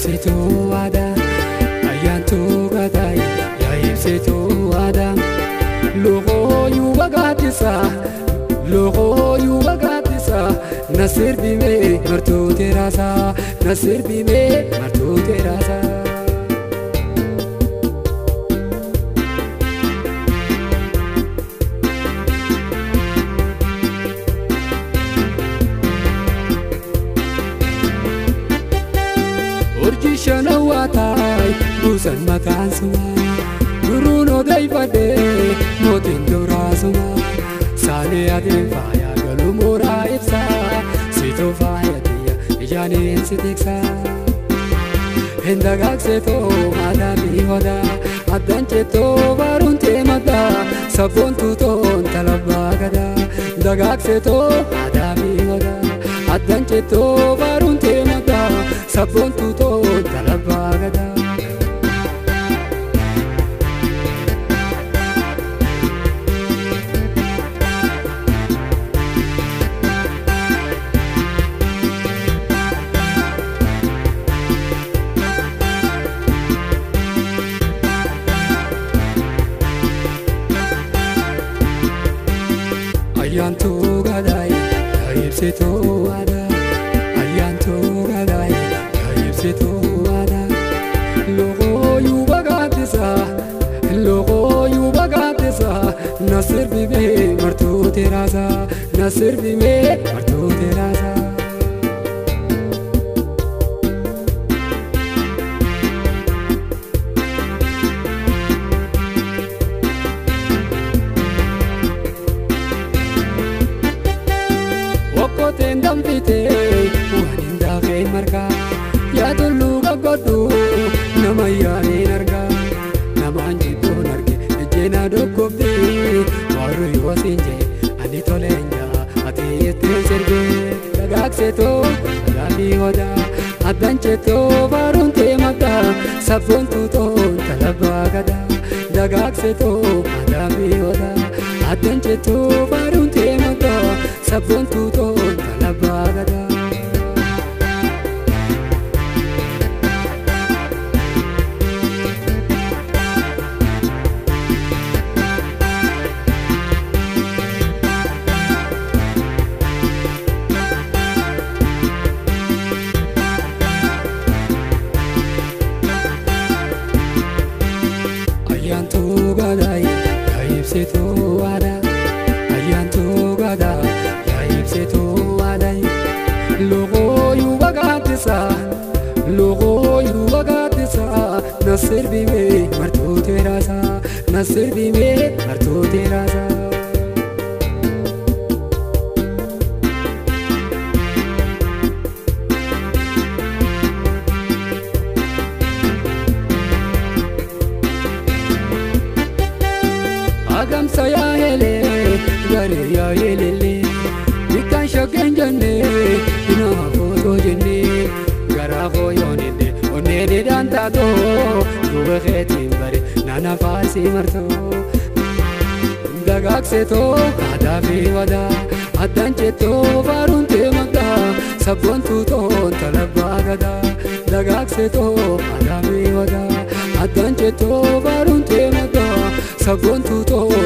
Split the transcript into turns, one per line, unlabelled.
ibsituu aadaa ayyaantuu gadaa yaa ibsituu aadaa loqooyuu bagaatisa loqooyuu bagaatisa na sirbimee martuu teraasaa na sirbimee martuu teraasaa. Urjii shanawwaataay buusan mataan sumaa duruun odeeffadhee mootiin duraa sumaa saalee adiin faayaa galuu mooraa ibsaa situu faaya tiyya ijaaniin si tiksaa. Hin dagaagsetoo aadaa fi hodaa addaan cettoo baaruun teemataa sabboontuu toon talabbaa gadaa dagaagsetoo aadaa fi hodaa addaan cettoo baaruun teemataa sabboontuu toon talabbaa gadaa. Ayyaantuu gadaa yaa ibsituu aadaa ayyaantuu gadaa yaa ibsituu aadaa loqooyuu bagaatisa loqooyuu bagaatisa na sirbimee martuu teraasaa na sirbimee martuu teraasaa. Okkotteen danfitee waan hin daakeen margaa yaa tulluu gaggodhu nama yaaniin argaa namaan jidduun arge ejjeena dhukkubdee warri yoo siin jee ani toleen jaa ati ittiin sirbee dagaagsetoo aadaa hodaa addaan cettoo baaruun teemataa sabboontuu toon talabbaa gadaa dagaagsetoo aadaa hodaa addaan cettoo baaruun teemataa sabboontuu toon talabbaa gadaa. Ayyaantuu gadaa yaa ibsituu aadaa ayyaantuu gadaa yaa ibsituu aadaa loqooyuu bagaatisa loqooyuu bagaatisa na sirbimee martuu teraasaa na sirbimee martuu teraasaa. Agamsa yaa helee garee yaa helelee bikkaan shakkeen jennee nama footoo jennee garaa kooyoon illee onneen hidhaan taatoo duuba keetiin bare nana faarsii martoo. Dagaagsetoo aadaa fi wadaa addaan cettoo baaruun teemataa sabboontuu toon talabbaa gadaa dagaagsetoo aadaa fi wadaa addaan cettoo baaruun teemataa sabboontuu toon.